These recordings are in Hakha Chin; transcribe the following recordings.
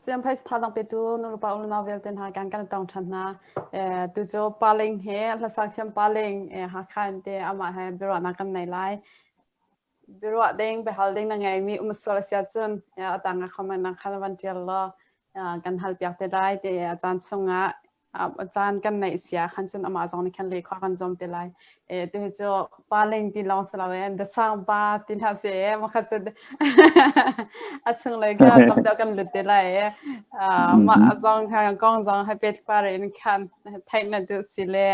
Siangphai thazaang petu nulepa unau vialte hna kan kan tong ṭhan hna. Tu cu Paling he hlasak thiam Paling Hakha in te amah he biaruahnak kan nei lai. Biaruah ding, biahal ding na ngeimi um sual a si ahcun a tang ah comment na khan van ṭial law kan hal piak te lai ti a caan chungah a caan kan neih sia khan cun amah zong nih khan lehkhua kan zuam te lai. Tu hi cu pa ling ti lawng si loin the sang pa ti hna si e makha cu a chunglei kha tam deuh kan lut te lai e. Mah zong kha kong zong hai pet par in khan theih na duh si le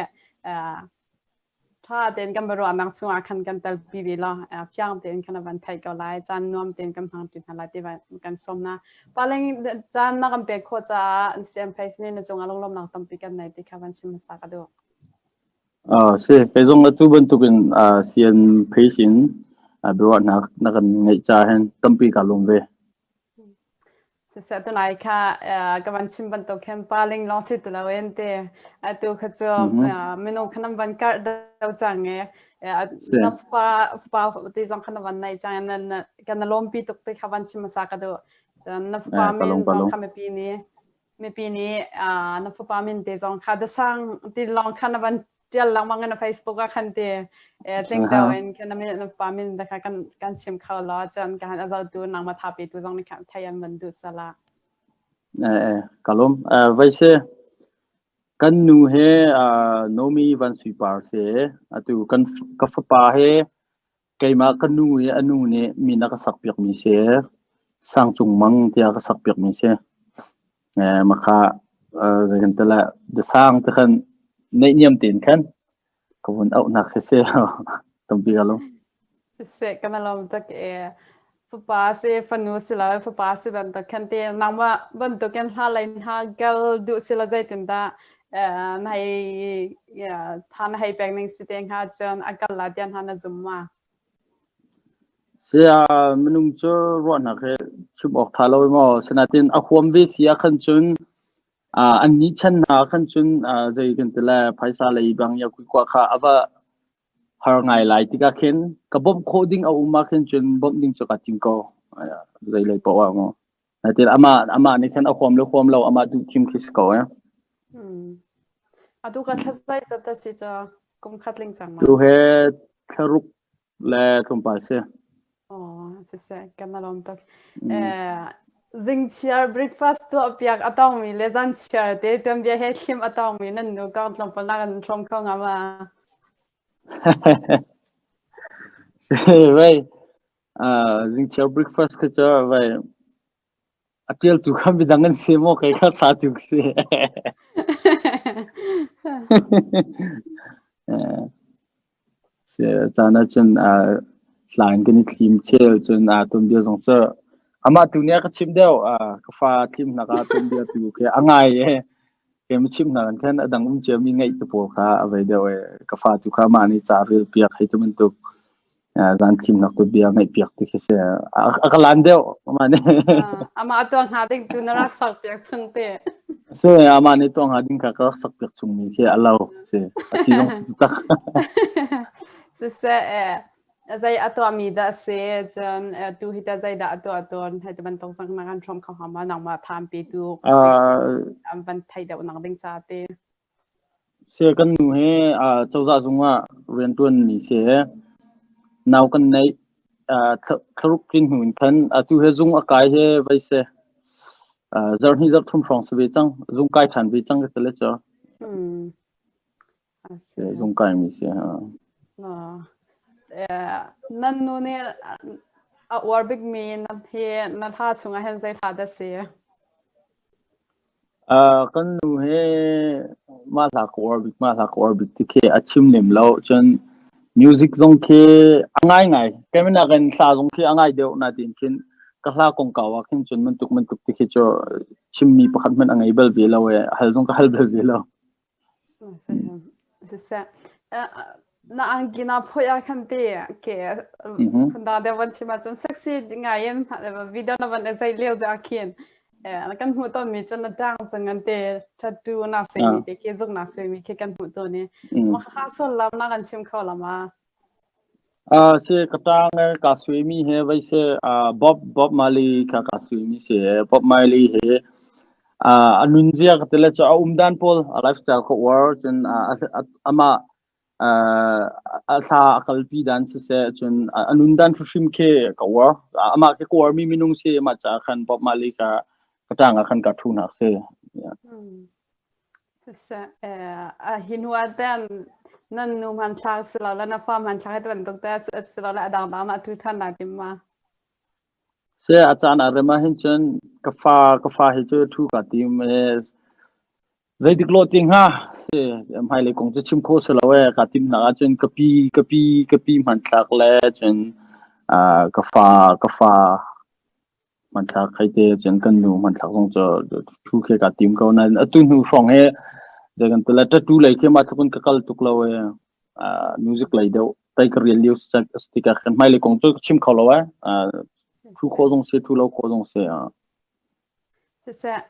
Ṭha tein kan biaruahnak chungah khan kan telpi ve law fiang tein khan a van theih ko lai. Caan nuam tein kan hmang ṭi hna lai ti kan sawm hna. Paling caan na kan pek khawh caah CM Face nih na cungah lunglawmnak tampi kan nei ti kha van chim hmasa ka duh. Si, kei zong atu bantukin CN Face in biaruahnak na kan ngeih caah hin tampi kaa lawm ve. Siseh tunai kha ka van chim bantuk khin paling lawng si ti loin ti atu kha cu minung kha nan van karh deuh cang i na fapa fapa ti zong kha na van nei cang i kan na lawmpi tuk ti kha van chim hmasa ka duh. Cun na fapa min zong kha mipi nih mipi nih na fapa min te zong kha dasang ti lawng kha na van ṭial lengmang in na Facebook ah khan ti tling deuh in khan na min na fapa min te kha kan kan chim kho law cun ka han a zohtu nangmah thapi tu zong nih khan thei an van duh sala. Ka lawm. Vai se kan nu he Nomi Van Sui Par se atu kan ka fapa he keimah ka nu i a nu nih min a ka sakpiakmi si. Sang Cung Mang tiah ka sakpiakmi si. Makha zei kan ti lai biasang te khan naihniam tein khan ka vun auhnak khi si. Tampi ka lawm. Siseh kan lawm tuk e. Fapa si fanu si lo fapa si bantuk khan ti nangmah bantukin hla lei hna gal duh si lo zeitindah na hei tha na hei pek ning si te hnga cun a kal la tiah hna na zum ma? Saya minung cu ruahnak he chim awk tha lo maw sinatin a huam ve si ah khan cun an ni chan hna khan cun zei kan ti le phaisa lei bang ya kui kwa kha ava har ngai lai tikah khin ka bawmh khawh ding a um ah khin cun bawmh ding cu ka tim ko zei lei poah ah maw Natin amah amah nih khan a huam le huam lo amah duh thim khi si ko eh. Hmm. Atu ka thlazai zat a si ca kum khat ling cang ma. Tu he thlaruk le tlawmpal si. Oh, siseh kan alom tuk. Eh zingchiar breakfast tuah piak a tawngmi le zanchiar te tuanbia he thlim a tawngmi nan nu kong tlawmpal na kan hrawm kho nga ma. Vai zingchiar breakfast kha cu vai a ṭialtu kha midang an si maw kei kha satu ka si. Caan ahcun hla in kan i thlim chel cun tuanbia zong cu amah tu nih a ka chimh deuh. Ka fa thlimnak ah tuanbia tu khi a ngai i keimah chimhnak in khan a dang um ciami ngaih te pawl kha a vei deuh i ka fa tu kha mah nih ca rel piak hei ti bantuk zan thlimnak tuanbia ngaih piak ti khi si. A ka lan deuh amah nih. Amah tuah hnga ding tu na rak sak piak chung te. Si, amah nih tuah hnga ding kha ka rak sak piak chungmi khi a lo. Si, a si zong si tak. Siseh, zei a tuahmi dah si, cun tu hi tah zei dah a tuah tawn, hei ti bantuk zong na kan hrawm kho hnga ma, nangmah thaam petu an van theih deuh nak ding ca te. Si, kan nu he cozah zung ah rianṭuanmi si. Nau kan neih thlaruk tlin hnu in khan atu he zung a kai he vai si. Zarhhnih zarhthum hrawng si ve cang. Zung kai ṭhan ve cang ka ti le cu. Zung kai mi si. Nan nu nih a uar bikmi na hi na hla chungah hin zei hla dah si? Kan nu he mah hla ka uar bik, mah hla ka uar bik ti khi a chim lem lo. Cun music zong khi a ngai ngai. Keimah nakin hla zong khi a ngai deuh natin khin ka hla kongkau ah khin cun bantuk bantuk ti khi cu chimmi pakhat hmanh a ngei bal ve lo i hal zong ka hal bal ve lo. Siseh, na angki na phoih ah khan ti ke phunda deuh van chim ahcun sexy ngai in video na van zei lio te ah khin kan hmuh tawn mi cu na ṭang cang an te tattoo na suimi te khi zuk na suimi khi kan hmuh tawn i mah kha sullam na kan chim kho la ma? Si ka ṭang kaa suimi he vai si Bob Bob Marley kha kaa suimi si. Bob Marley he a nunzia ka ti le cu a umdan pawl a lifestyle ka uar cun amah a thla a kalpi dan siseh cun a nundan hrimhrim khi ka uar. Amah khi ka uarmi minung si amah caah khan Bob Marley kha ka ṭang ah khan ka ṭhu hnak si. Siseh, hi hnu ah ten nan nu hmanthlak silole na fa hmanthlak hi bantuk te silole a dangdang ah tu ṭhan naa tim ma? Si a caan ah rem ahhin cun ka fa hi cu thu kaa tim i zeitik lawh ti hnga si hmailei kong cu chim khawh si lo ee kaa timnak ahcun ka pi hmanthlak le cun ka fa hmanthlak hei te cun kan nu hmanthlak zong cu thu khi kaa tim ko nain atu hnu hrawng hi zei kan ti le tattoo lei khi mah tluk in ka kal tuk lo ee music lei deuh tei ka rian lio tikah khan hmailei kong cu ka chim kho lo ee thu khawh zong si thu lo khawh zong si. Siseh,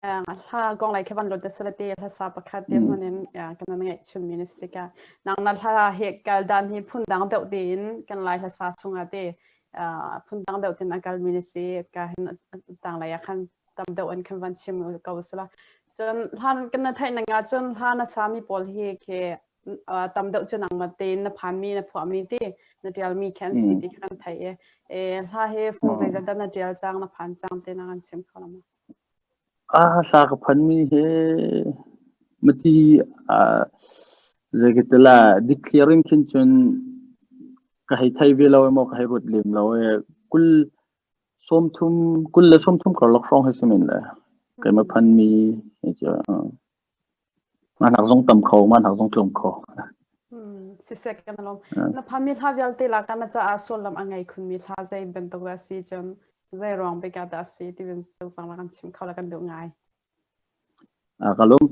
hla kong lai khi van lut te te hla sa pakhat te hmun in kan nan ngaih chunmi na si tikah nang na hla hi kal dan hi phun dang deuh tein kan lai hla sa chungah te phun dang deuh tein a kalmi na si ka hin tang lei ah khan tam deuh in khan van chim ko sila cun hlan kan na theih nang ah cun hla na sami pawl hi khi tam deuh cu nangmah tein na phanmi na phuahmi ti na ṭialmi khi an si ti kha kan theih i hla hi fung zeizat dah na ṭial cang na phan cang ti na kan chim kho lo ma? Hla ka phanmi hi mati zei ka ti la dikthliar in khin cun ka hei thei ve lo emaw ka hei ruat lem lo i kul sawmthum 23 karlak hrawng hei si men le keimah phanmi hi cu Hmanhak zong tam kho, hmanhak zong tlawm kho. Siseh kan lawm. Na phanmi hla vialte lakah na caah sullam a ngei khunmi hla zei bantuk dah si cun zei ruang bik ah dah si ti bantuk zong kan chim kho la kan duh ngai. Ka lawm.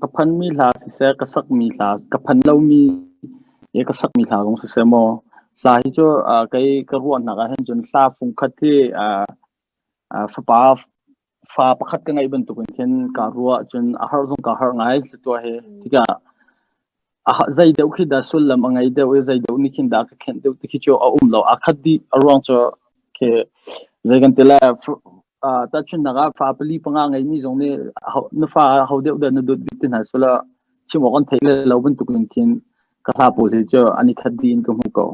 Ka phanmi hla siseh, ka sakmi hla, ka phan lomi i ka sakmi hla zong siseh maw, hla hi cu kei ka ruahnak ah hin cun hla fungkhat hi fapa fa pakhat ka ngeih bantukin khin kaa ruah cun a harh zong kaa harh ngai tuah hi tikah zei deuh khi dah sullam a ngei deuh i zei deuh nih khin dah ka khenh deuh ti khi cu a um lo a khat dih a ruang cu khi zei kan ti lai tahchunhnak ah fa pali panga ngeimi zong nih na fa ho deuh dah na dawt bik ti hna sula chim awk an theih le lo bantuk in khin ka hla pawl hi cu an i khat dih in ka hmu ko.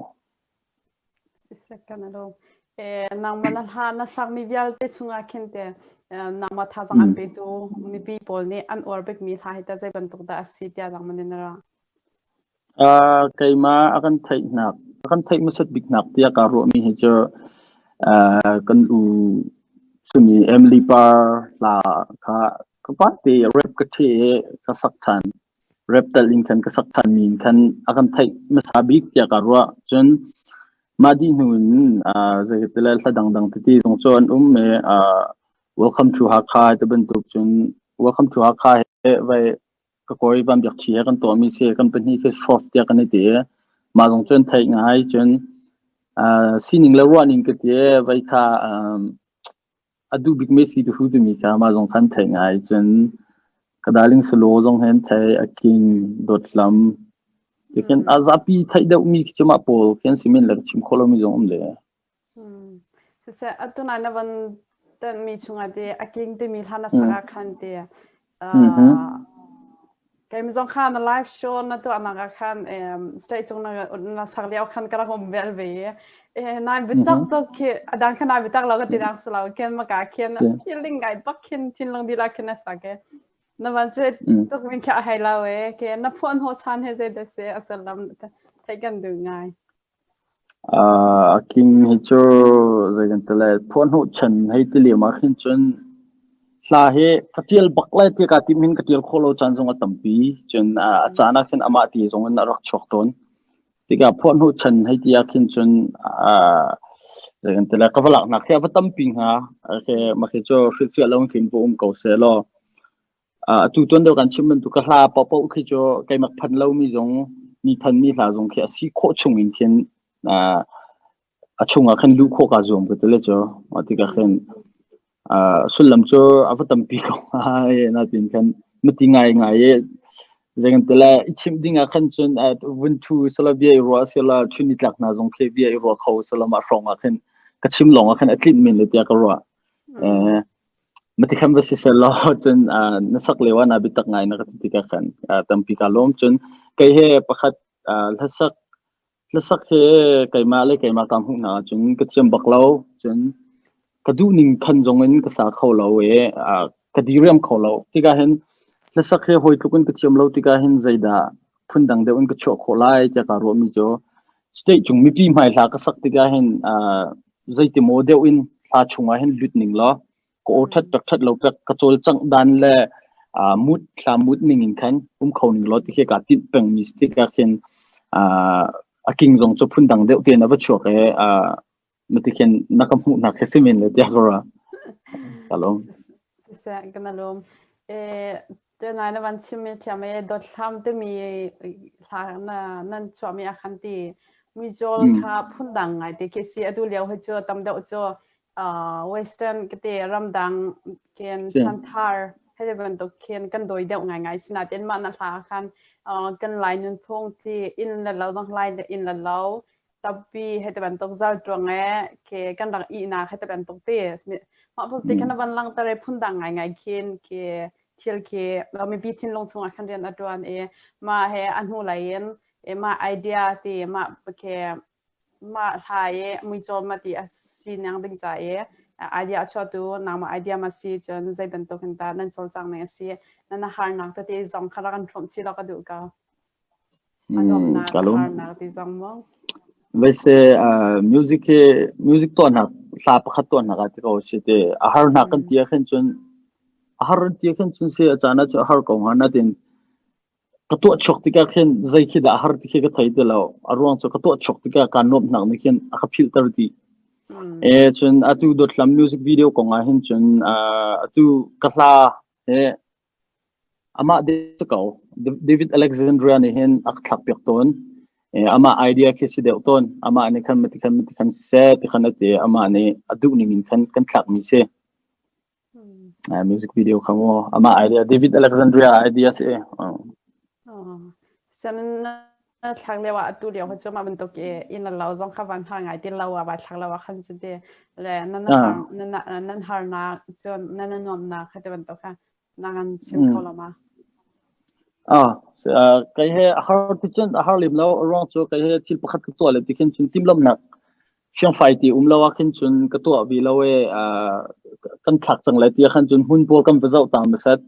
Sisek kan alo. Nangmah na hla na sakmi vialte chungah khin te nangmah thazaang an petu mipi pawl nih an uar bikmi hla hi ta zei bantuk dah a si tiah nangmah nih na ruah? Keimah a kan theihnak a kan theih hmasat biknak tiah kaa ruahmi hi cu kan u sumi Emily Par hla kha ka pa te rap ka ṭhe i ka sak ṭhan. Rap tal in khan ka sak ṭhan mi in khan a kan theih hmasa bik tiah ka ruah. Cun mah dih hnu in zei ti le hla dangdang tete zong cu an um i Welcome to Hakha ti bantuk cun Welcome to Hakha he vai ka kawi Van Biak Ṭhi he kan tuahmi si kan pahnih khi Shroff tiah kan i ti i mah zong cu an theih ngai. Cun sining le ruahning ka ti i vai kha a duh bikmi si tu timi kha mah zong khan theih ngai. Cun ka darling salo zong he an theih, a king, dawtlam. Tikhin a zapi theih deuhmi khi cu mah pawl khi an si men le ka chim khawh lomi zong um le. Siseh, atu nai na van tenhmi chungah te a king timi hla na sak ah khan te Keimah zong kha na live show na tuahnak ah khan stage cung na sak lio khan ka rak um bel ve i nai biatak tuk khi a dang kha nai biatak lo ka ti nak si lo khin maka khin feeling ngai bak khin thinlung dihlak khin na sak e na van cu tuk min khi a hei lo e ke na phuan ho chan he zei dah si a sullam theih kan duh ngai. A king hi cu zei kan ti lai phuahhnawhchan hei ti lem ah khin cun hla hi ka ṭial bak lai ti kaa tim hin ka ṭial khawh lo caan zong a tampi. Cun a caan ah khin amah ti zong in a rak chuak tawn. Tikah phuahhnawhchan hei ti ah khin cun zei kan ti lai ka va laknak hi a va tampi hnga. Mah khi cu hrilhfiah lo in khin va um ko seh law Atu tuan deuh kan chim bantuk ka hla paohpaoh khi cu keimah phan lomi zong mi phanmi hla zong khi a si khawh chung in khin a chungah khan luh khawh kaa zuam ka ti le cu. Mah tikah khin sullam cu a va tampi ko hnga natin khan mati ngaingai i zei kan ti lai i chimh ding ah khan cun vun thu sala bia i ruah sila chun nitlak hna zong khi bia i ruah kho sila mah hrawng ah khin ka chim lawng ah khan a tlinh men le tiah ka ruah. Matikham va si selaw cun na sak lio ah naa biatak ngai na ka ti tikah khan tampi kaa lawm. Cun kei he pakhat hlasak hlasak he keimah le keimah kaa hmuh hna ahcun ka thiam bak lo. Cun ka duhning khan zong in ka sa kho lo i ka diriam kho lo. Tikah hin hlasak he hawi tluk in ka thiam lo tikah hin zeidah phundang deuh in ka chuah khawh lai tiah kaa ruahmi cu state cung mipi hmai hla ka sak tikah hin zeiti maw deuh in hla chungah hin lut ning law ka aw ṭhat tak ṭhat lo pek ka cawlcangh dan le mut hla mut ning in khan um kho ning law ti khi kaa tinh peng mi tikah khin a king zong cu phundang deuh tein a va chuak i mati khin na ka hmuh nak khi si men le tiah ka ruah. Ka lawm. Siseh, kan lawm. Tunai na van chim mi thiam e dot hlam timi hla na nan chuahmi a khan ti muizawl kha phundang ngai te khi si atu lio hi cu tam deuh cu western kate ramdang ken chanthar hei bantuk khin kan doi deuh ngai ngai sinain mah na hla khan kan lai nunphung ti inn le lo zong lai le inn le lo tappi hei ti bantuk zal ṭuang e ke kan rak ihnak hei ti bantuk te mah ti khan van langhter i phundang ngaingai khin ke thil khi mipi thinlung chungah khan rian a ṭuan i mah he a hnu lei in mah idea ti mah ke mah hla i muicawl ma ti a si nang ding ca i idea a chuahtu nangmah idea ma si cun zei bantuk in ta nan cawlcang ning a si nan harnak tete zong kha rak kan hrawmh chih law ka duh ko. A nuamhnak, Ka a lawm. harnak ti zong maw? Vese music hi music tuahnak hla pakhat tuahnak ah ti ko si te a harnak kan ti ah khin cun a har an ti ah khin cun si a caan ah cu a har ko hnga natin ka tuah chuak tikah khin zei khi dah a har ti khi ka thei ti lo a ruang cu ka tuah chuak tikah kaa nuamhnak nih khin a ka philhter dih e cun atu dotlam music video kong ah hin cun atu ka hla he Amah si ko. David Alexandria nih hin a ka thlakpiak tawn. Amah idea khi si deuh tawn. Amah nih khan mati khan mati khan siseh ti khan a ti. Amah nih a duh ning in khan kan thlakmi si. Music video kha mu. Amah idea David Alexandria idea si. Na thlak lio ah atu lio cu mah bantuk i inn le lo zong kha van har ngai ti lo ah vai thlak lo ah khan cu ti le nan har nan harnak cun nan nuamnak kha ti bantuk kha na kan chim kho lo ma? Ah, kai he a har ti cun a har lem lo a ruang cu kai he thil pakhat ka tuah le ti khin cun timhlamhnak fiangfai ti um lo ah khin cun ka tuah ve lo e kan thlak cang lai ti ah khan cun hmun pawl kan va zoh ta hmasat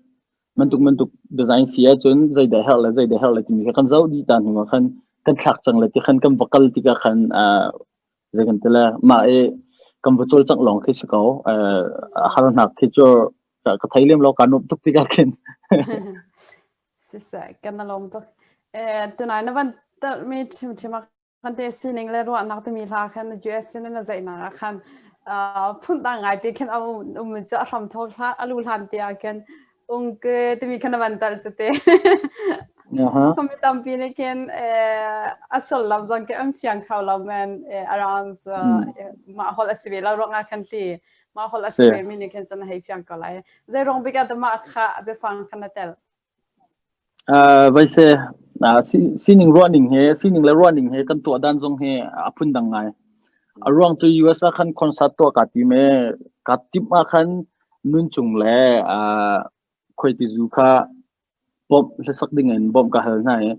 Mantuk mantuk design si ahcun zeidah herh le zeidah herh le timi kha kan zoh dih ta hnu ah khan kan thlak cang le ti khan kan va kal tikah khan zei kan ti le mah i kan va cawlcangh lawng khi si ko. Harnak khi cu ka thei lem lo kaa nuamh tuk tikah khin. Siseh, kan i lawm tuk. Eh, tunai na van telhmi chimchim ah kan te sining le ruahnak timi hla khan US sin na zeihnak ah khan phundang ngai te khin a um cu a hram thok hla a lu hlan te ah khin ungke timi khan na van tal cu te. Kami tampi nih khin a sullam zong khi an fiang kho lo men around mah holh a si ve lo ruangah khan ti mah holh a si ve mi nih khin cun hei fiang ko lai. Zei rong bik ah mah kha biafang khan na tel? Vaise sining ruahning he sining le ruahning he kan tuah dan zong hi a phundang ngai. A ruang cu US ah khan concert tuah kaa tim i kaa timh ah khan nuncung le khuaitizu kha bawmh hlasak ding in bawmh ka hal hna i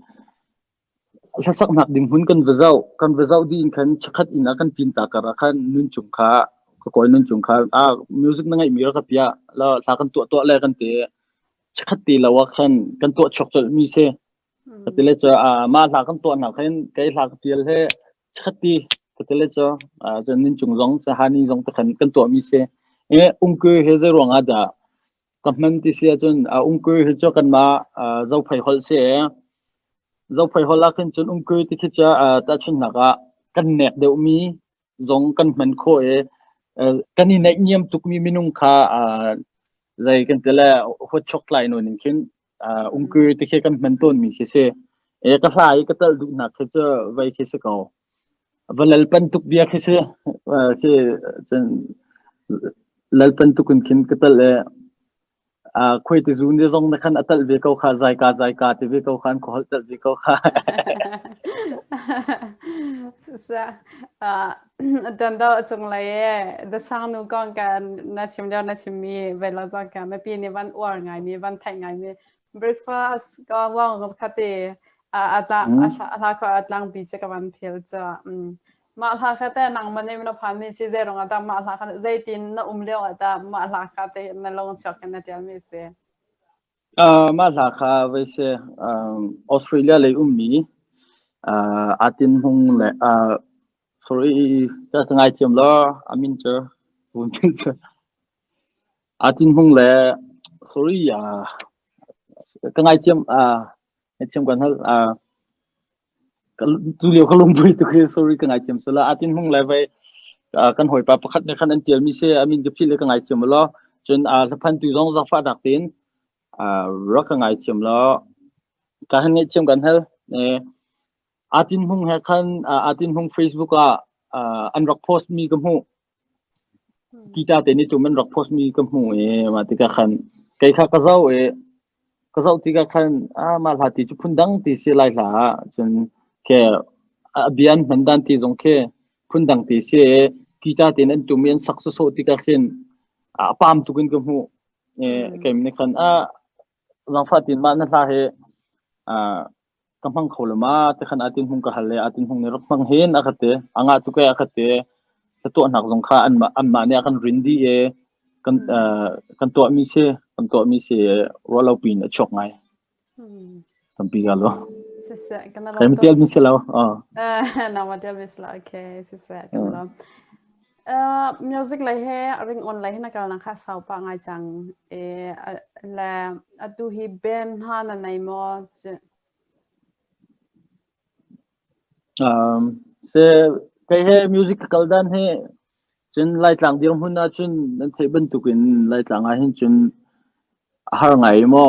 Hlasaknak ding hmun kan va zoh. Kan va zoh dih in khan chikkhat inn ah kan ṭin ta kar ah khan nuncung kha ka kawi nuncung kha ah music na ngeihmi rak ka piah la hla kan tuah tuah le kan ti. Chikkhat ti lo ah khan kan tuah chuak colh mi si. Ka ti le cu ah mah hla kan tuah nak hin kei hla ka tial he chikkhat ti ka ti le cu ah cun nuncung zong hani zong te khan kan tuah mi si. E ungku he zei ruang ah dah ka hman ti si ahcun ungku hi cu kanmah Zophei holh si i Zophei holh ah khin cun ungku ti khi cu tahchunhnak ah kan nek deuhmi zong kan hman khawh i kan i naihniam tukmi minung kha zei kan ti le huatchok tlai nawn in khin ungku ti khi kan hman tawnmi khi si. E ka hla i ka telh duhnak khi cu vei khi si ko. Va lalpan tuk bia khi si. Khi cun lalpan tuk in khin ka telh i khuaiti zu ni zong na khan a talh ve ko kha zaika zaika ti ve ko kha an khuaholh talh ve ko kha. Dan do cung lei e the sang nu kong ka na chim lio na chim mi ve lo zong ka mipi nih van uar ngai mi van theih ngai mi breakfast ka long kha te a tla a hla kho a tlang pi che ka van phil cha Mah hla kha teh nangmah nih na phanmi si zei ruangah dah mah hla kha zeitin na um lio ah dah mah hla kha teh na lung chuak in na ṭialmi a si? Mah hla kha vei si Australia lei ummi Atin Hmung le sorry ka ngaithiam law a min cu min cu Atin Hmung le sorry ka ngaithiam ngaithiam kan hal Tu lio ka lungpui tuk hi sorry ka ngaithiam sala atin hmung le vai kan hawipa pakhat nih khan an tialmi si amin ka philh le ka ngaithiam law cun hlaphan tu zong zaangfah nak tein rak ka ngaithiam law ka han ngaihthiam kan hal atin hmung he khan atin hmung Facebook ah an rak post mi ka hmuh Guitar te nih tum an rak post mi ka hmuh i mah tikah khan kei kha ka zoh i ka zoh tikah khan ah mah hla ti cu phundang ti si lai hla ah cun khe a bia an hman dan ti zong khi phundang ti si i guitar tein an tum i an sak sawsawh tikah khin a pam tuk in ka hmuh i kei nih khan ah zaangfah tin mah na hla hi ah ka hmang kho lo ma ti khan atin hung ka hal le atin hung nih rak hmang hin a ka ti a ngah tuk e a ka ti ka tuahnak zong kha anmah anmah nih a kan rin dih i kan kan tuahmi si kan tuahmi si ruahlo piin a chuak ngai tampi ka lo Siseh, kan kai ma tial mi si lo Na ma tial mi si lo okay siseh kan lo music lei he ring on lei he na kal nang kha sau pa ngai cang e le atu hi band hna na nei maw? Se kei he music ka kal dan hi cun Laitlang dirhmun ah cun nan theih bantukin Laitlang ah hin cun a har ngai maw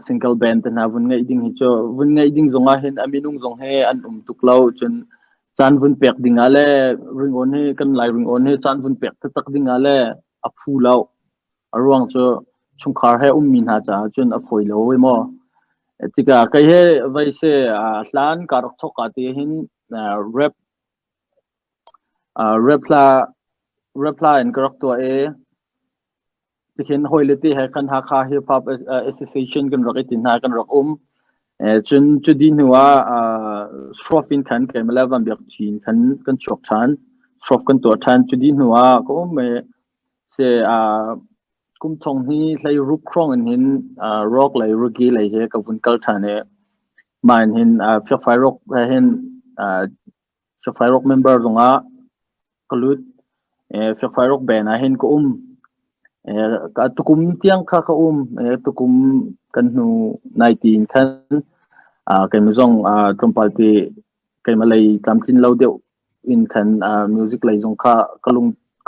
single band te hna vun ngeih ding hi cu vun ngeih ding zong ah hin a minung zong he an um tuk lo cun caan vun pek ding ah le ringawn hi kan Lai ringawn hi caan vun pek taktak ding ah le a phu lo. A ruang cu chungkhar he ummi hna caah cun a fawi lo i maw. Tikah kei he vei se hlan ka rak thawk ka ti hin rap rap hla rap hla in ka rak tuah i tikhin hawile te he khan Hakha Hip Hop Association kan rak i ti hna kan rak um. Cun cu dih hnu ah Shroff in khan keimah le Van Biak Chin khan kan chuak ṭhan. Shroff kan tuah ṭhan. Cu dih hnu ah ka um i Se kum thong hi hlei ruk hrawng in hin rock lei reggae lei he ka vun kal ṭhan i mah in hin Fiakfai Rock he hin Fiakfai Rock member zongah ka lut. Fiakfai Rock band ah hin ka um. Tukum tiang kha ka um. Tukum kan hnu nai tiin khan keimah zong tlawmpal te keimah lei tlamtlin lo deuh in khan music lei zong kha ka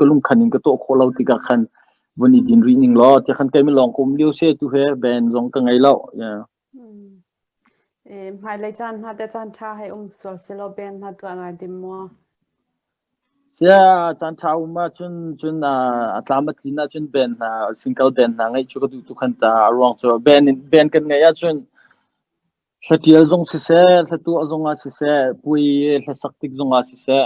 lungkhan in ka tuah khawh lo tikah khan vun i din rih ning law ti khan keimah lawng ka um lio se tu he band zong ka ngei lo. Yeah. Hmailei caan hna te caan ṭha hei um sual selaw band hna tuah ngai dim maw? Sia caan ṭha um ahcun cun a tlam a tlin ahcun band hna single band hna ngeih cu ka duh tuk han ta. A ruang cu band kan ngeih ahcun hlatial zong siseh, hlatuah zong ah siseh, puai i hlasak tik zong ah siseh,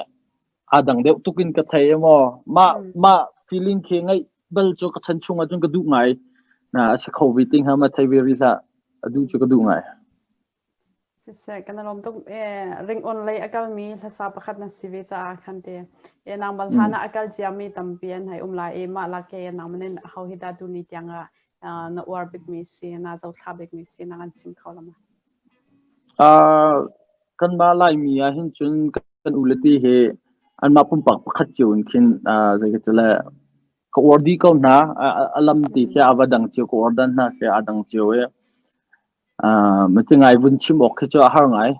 aa dang deuh tuk in ka thei maw. Mah mah feeling khi ngeih bal cu ka chan chung ahcun ka duh ngai. Na a si kho ve ti hnga ma thei ve rih hlah. A duh cu ka duh ngai. Siseh, kan i lawm tuk. Ringawn lei a kalmi hlasa pakhat na si ve caah khan te. Nangmal hlan ah a kal ciami tampi an hei um lai i mah lak ke nangman in ho hi dah tuni tiang ah na uar bikmi si, na zothla bikmi si, na kan chim kho lama? Kanmah Laimi ah hin cun kan u le ti hi anmah pumpak pakhat cio in khin zei ka ti le ka uar dih ko hna. A lam ti khi a va dang cio, ka uar dan hna khi a dang cio i Mati ngai vun chim awk khi cu a har ngai.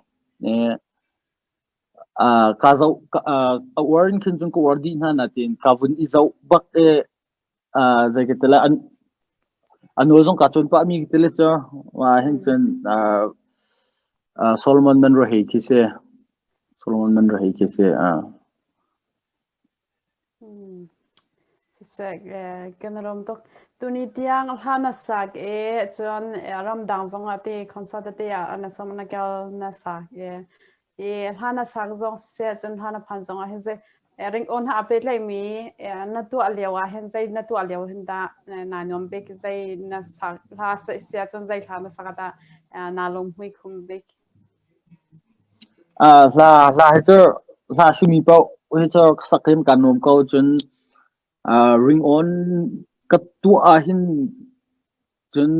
Ka zoh a uar in khin cun ka uar dih hna natin ka vun i zoh bak i zei ka ti le a nawl zong kaa cawn pah mi ka ti le cu hin cun Solomon Manrohei khi si. Solomon Manrohei khi si. Siseh, kan i lawm tuk. Tuni tiang hla na sak i cun ramdang zongah ti concert tete ah na sawm na kel na sak i i hla na sak zong siseh cun hla na phan zongah hin zei ringawn ha a pehtlaihmi na tuah lio ah hin zei na tuah lio hin dah naa nuam bik zei na sak hla si ahcun zei hla na sak ah dah naa lunghmui khum bik? Hla hi cu hla simi paoh hi cu sak hin kaa nuam ko. Cun ringawn ka tuah ahhin cun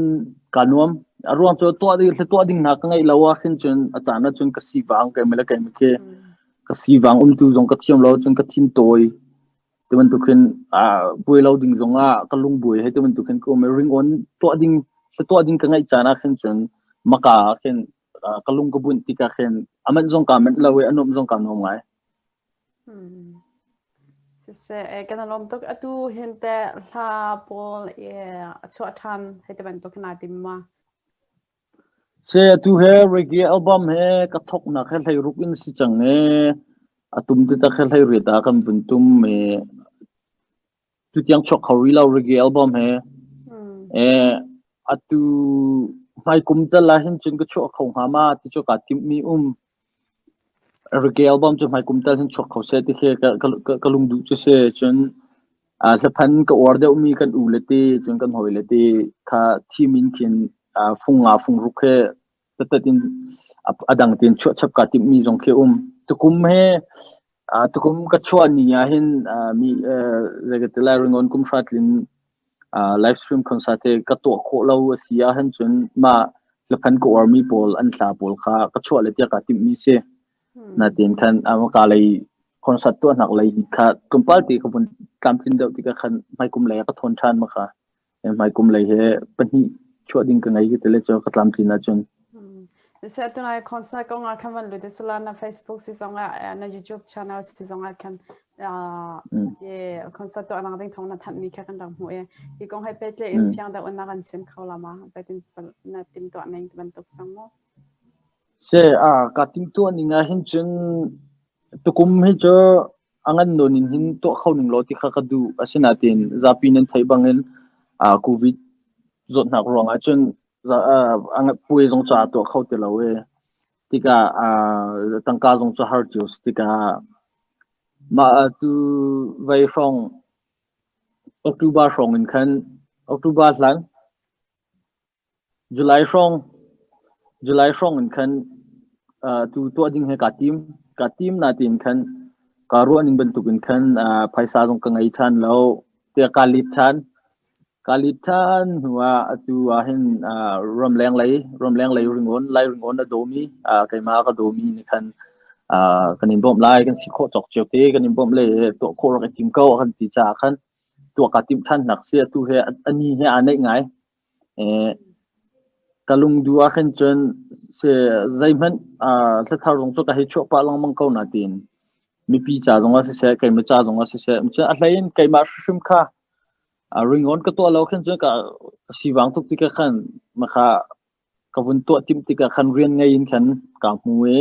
kaa nuam. A ruang cu tuah ding hla tuah ding hna ka ngeih lo ahhin cun a caan ahcun ka sivang keimah le keimah khi ka sivang umtu zong ka thiam lo cun ka thin tawi. Ti bantuk hin buai lo ding zong ah ka lung buai hei ti bantuk hin ka um i ringawn tuah ding hla tuah ding ka ngeih caan ah khin cun maka ah khin ka lung ka bunh tikah khin a manh zong kaa manh lo i a nuamh zong kaa nuam ngai. Siseh, kan i lawm tuk. Atu hin teh hla pawl a chuah ṭhan hei ti bantuk hin naa tim ma? Se atu he reggae album he ka thoknak he hleiruk in si cang i a tum ti tak he hleiriat ah kan vun tum i tutiang chuak kho rih lo reggae album he. Atu hmaikum tal ah hin cun ka chuah kho hnga ma ti cu kaa timhmi um. Reggae album cu hmaikum tal hin chuak kho seh ti khi ka lungduh cu si. Cun hlaphan ka uar deuhmi kan u le te cun kan hawi le te kha thim in khin fung nga fung ruk he tatat in a dang tein chuah chap kaa timhmi zong khi um. Tukum he tukum ka chuah ni ah hin mi zei ka ti lai ringawn kum hra tlin live stream concert hi ka tuah khawh lo a si ahhin cun mah hlaphan ka uarmi pawl an hla pawl kha ka chuah le tiah kaa timhmi si. Natin khan ka lei concert tuahnak lei kha tlawmpal te ka vun tlamtlin deuh tikah khan hmaikum lei ah ka thawn ṭhan ma kha. Hmaikum lei he pahnih chuah ding ka ngei ka ti le cu ka tlamtlin ahcun. Siseh tunai concert kong ah khan van lut sila na Facebook si zong ah na YouTube channel si zong ah khan concert tuah nak ding thong na thanh mi kha kan rak hmuh i hi kong he pehtlaih in fiang deuh in na kan chim kho la ma zeitin na tim tuah ning bantuk sang mu Se a ka tim tuah ning ah hin cun tukum hi cu a ngan nawn in hin tuah kho ning law ti kha ka duh. Asinain zapi nan theih bangin COVID zawtnak ruangah cun puai zong cu aa tuah kho ti lo i tikah tangka zong cu har cio si tikah mah tu vei hrawng October hrawng in khan October hlan July hrawng July hrawng in khan tu tuah ding he kaa tim. Kaa tim nain khan kaa ruah ning bantuk in khan phaisa zong ka ngei ṭhan lo tiah kaa lit ṭhan. Kaa lit ṭhan hnu ah atu ah hin ramleng lei ramleng lei ringawn Lai ringawn a dawmi keimah a ka dawmi nih khan kan in bawmh lai kan si khawh cawk cio te kan in bawmh le tuah khawh rak i tim ko a kan ti caah khan. Tuah kaa timh ṭhan nak si. Atu he a ni he aa neih ngai. Ka lungduh ah khin cun si zeihmanh thlathar zong cu ka hei chuah pah lengmang ko na tiin mipi ca zong ah siseh, keimah ca zong ah siseh, cun a hlei in keimah hrimhrim kha ringawn ka tuah lo khin cun ka sivang tuk tikah khan makha ka vun tuah timh tikah khan rian ngei in khan kaa hmu i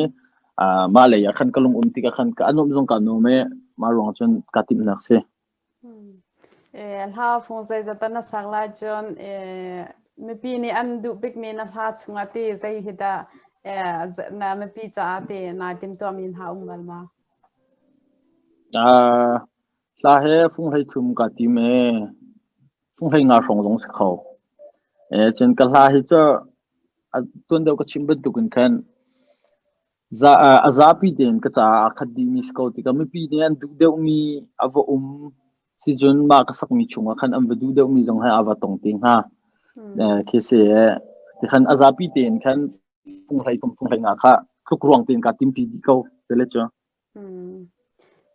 mah lei ah khan ka lung um tikah khan ka nuamh zong kaa nuam i mah ruang cun kaa timhnak si. Hla fung zeizat dah na sak lai cun mipi nih an duh bikmi na hla chungah ti zei hi dah na mipi caah ti naa timtuahmi hna um bal ma? Hla he fung hlei thum kaa tim ee. Fung hlei nga hrawng zong si kho. Cun ka hla hi cu tuan deuh ka chim bantukin khan a zapi tein ka caah aa khat dihmi si ko tikah mipi nih an duh deuhmi a va um sicun mah ka sakmi chungah khan an va duh deuhmi zong he aa va tong te hnga. Khi si tikhan a zapi tein khan fung hlei thum fung hlei nga kha tluk ruang tein kaa timpi dih ko tele cu.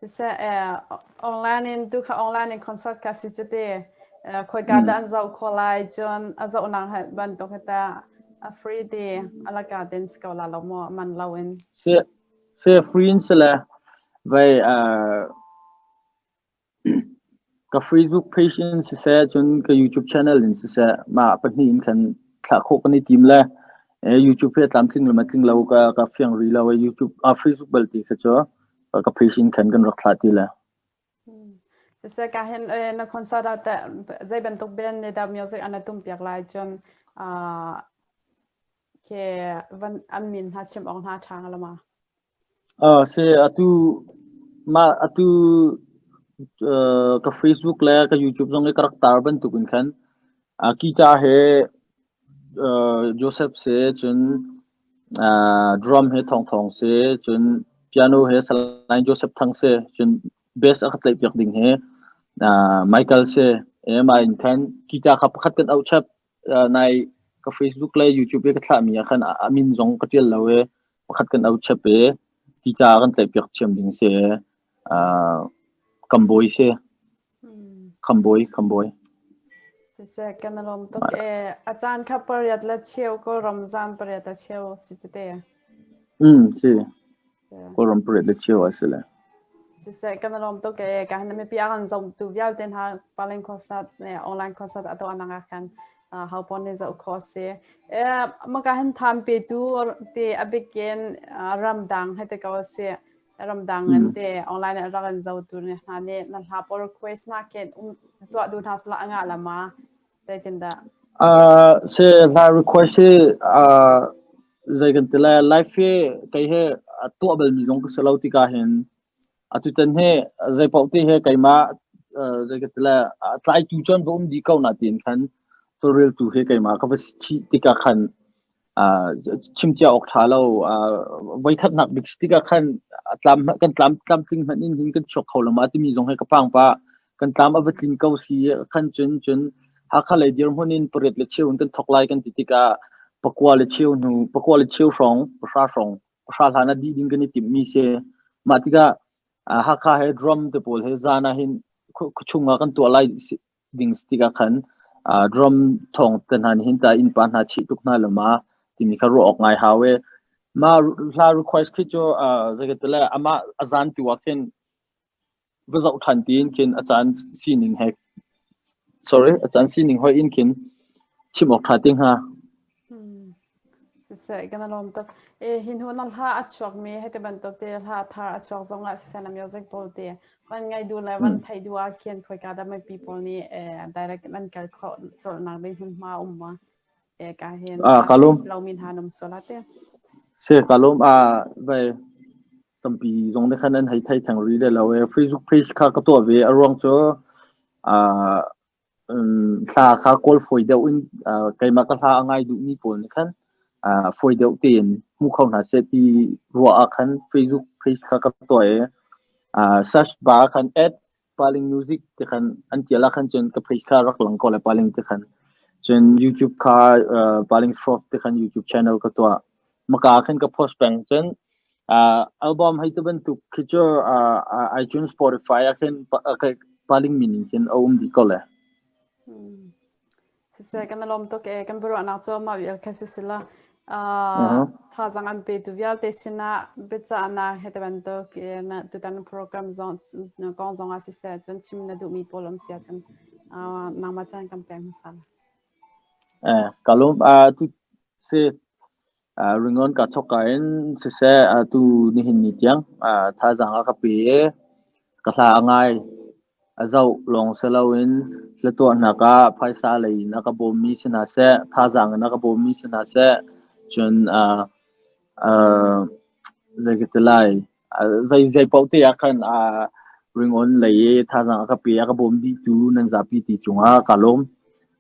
Siseh, online in tu kha online in concert kha si cu ti. Khoika dah an zoh khawh lai cun a zohnak he bantuk hi tah a free ti alaka ten si ko la lo maw man lo in. Si si free in si le vai Ka Facebook page in siseh, cun ka YouTube channel in siseh, mah pahnih in khan thlah khawh kan i tim le YouTube hi a tlamtling le matling lo ka fiang rih lo. YouTube, Facebook belte kha cu ka page in khan kan rak thlah ti le. Siseh ka hin na concert ah teh zei bantuk band nih dah music an tum piak lai cun ke van an min hna chim awk hna ṭha hnga ma? Si atu mah atu ka Facebook le ka YouTube zong i ka rak tar bantuk in khan guitar he Joseph si cun drum he Thawng Thawng si cun piano he Salai Joseph Thang si cun bass a ka tlaih piak ding he Michael si mah in khan guitar kha pakhat kan auh chap. Nai ka Facebook le YouTube i ka thlahmi ah khan a min zong ka ṭial lo i pakhat kan au chap i ti ca kan tlaihpiak thiam ding si. Kambawi si. Khambawi, khambawi. Siseh, kan i lawm tuk e. A caan kha pariat le cheu Kawlram zan pariat le cheu si cu te. Si. Kawlram pariat le cheu a si le. Siseh, kan i lawm tuk e. Ka hin mipi a kan zohtu vialte hna Palin concert ne online concert a tuah nak ah khan hau pon nih zoh khawh si. Maka hin tham petu te a bikin ramdang he te ko si. Ramdang an te online a rak an zotu ne hna nih na hla pawl request na ken um tuah du hna sala anga lama. Zeitindah? Si hla request hi zei kan ti lai live hi kei hi a tuah balmi zong ka si lo tikah hin atutan hi zei paoh ti hi keimah zei ka ti lai a tlaitu cun va um dih ko na tiin khan tawlreltu hi keimah ka va chih tikah khan chimcia awk ṭha lo. Voikhatnak bik si tikah khan tlam kan tlam tlamtling hmanh in hin kan chuak kho lo ma timi zong hi ka phang pah. Kan tlam a va tlin ko si khan cun cun Hakha lei dirhmun in pariat le cheu in kan thawk lai kan ti tikah pakua le cheu hnu pakua le cheu hrawng pahra hrawng pahra hlan ah dih ding kan i timhmi si. Mah tikah Hakha he drum te pawl he zan ah hin khuachung ah kan tuah lai ding si tikah khan drum thawng te hna nih hin ta innpa hna chih tuk hna lo ma timi kha ruah awk ngai hau e. Mah hla request khi cu zei ka ti le amah a zan tu ah khin va zoh ṭhan tiin khin a caan sining he sorry a caan sining hoi in khin chim awk ṭha ti hnga. Siseh, kan i lawm tuk. E, hi hnu na hla a chuakmi hei bantuk te hla thar a chuak zong ah siseh na music pawl te van ngai duh le van theih duh ah khin khoika dah mipi pawl nih direct nan kal khawh colhnak ding hmunhma um ma? E, ka hin Ah, ka lawm. lomi hna num sual te. Se ka lawm. Ah, vai tampi zong ne khan an hei thei theng ri le lo e. Facebook page kha ka tuah ve. A ruang cu ah Hla kha kawl fawi deuh in keimah ka hla a ngai duhmi pawl nih khan fawi deuh tein hmu kho hna seh ti ruah ah khan Facebook page kha ka tuah i search bar ah khan add Paling Music ti khan an tial ah khan cun ka page kha rak lang ko lai Paling ti khan. Cun YouTube kha Paling Shop ti khan YouTube channel ka tuah. Maka khan ka post peng. Cun album hei ti bantuk khi cu iTunes, Spotify ah khin. Paling min in khin a um dih ko le. Siseh, kan i lawm tuk ee. Kan biaruahnak cu mah vial kha si sila. Thazaang an petu vialte sinah biacahnak he te bantuk in tutan program zong kong zong ah siseh cun chim na duhmi pawl um si ahcun nangmah caan kan pek hmasa la. Ka lawm. Tu si ringawn ka thawk ka in siseh tu nihin ni tiang thazaang a ka pe i ka hla a ngai. A zoh lawng si loin hlatuahnak ah phaisa lei in a ka bawmmi si hna seh, thazaang in a ka bawmmi si hna seh, cun zei ka ti lai, zei paoh te ah khan ringawn lei i thazaang a ka pe, a ka bawm dihtu nan zapi ti cungah kaa lawm.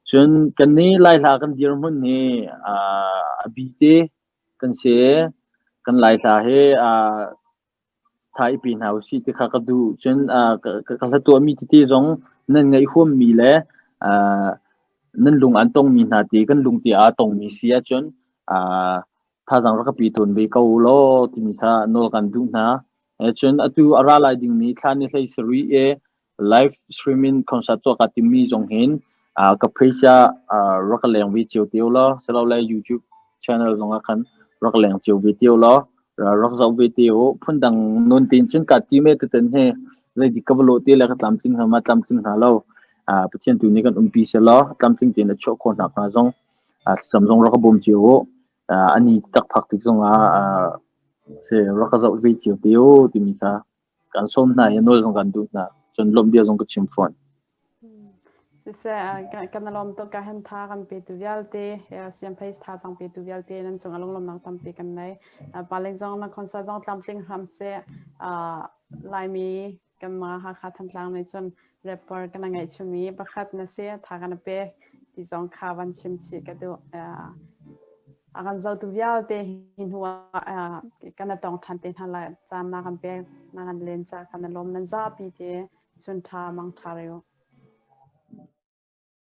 Cun kannih Laihla kan dirhmun hi a bi te kan si. Kan Laihla hi tha i pe hna usih ti kha ka duh. Cun ka hla tuahmi tete zong nan ngaih huammi le nan lung an tongmi hna ti kan lung ti aa tongmi si ahcun thazaang rak ka pe tawn ve ko law timi kha nawl kan duh hna. Cun atu a ra lai dingmi thla ni 17 i live streaming concert tuah kaa timmi zong hin ka page ah rak ka leng ve cio te law silole YouTube channel zong ah khan rak leng cio ve te law rak zoh ve te u. Phundang nawn tein cun kaa tim e tutan hi zeidik ka va lawh te le ka tlamtling hnga ma tlamtling hnga lo. Pathian tu nih kan umpi selaw tlamtling tein a chuah khawh hna hnga zong thlacam zong rak ka bawm cio u. Ani tak phak tik zong ah si rak ka zoh ve cio te u timi kha kan sawm hna i nawl zong kan duh hna. Cun lawmh bia zong ka chim fawn. Siseh, kan lawm tuk ka hen tha kan petu vialte siamphei thazaang petu vialte nan cung a lunglawmnak tampi kan nei. Paleng zong na concert zong tlamtling hram seh. Laimi kanmah Hakha Thantlang nih cun rapper kan ngeih chumi pakhat na si tha kan pek ti zong kha van chim chih ka duh. A kan zotu vialte hi hnu ah kan tong ṭhan te hna lai. Caan na kan pek, na kan len ca kan lawm nan zapi te sun ṭha mang ṭha reu.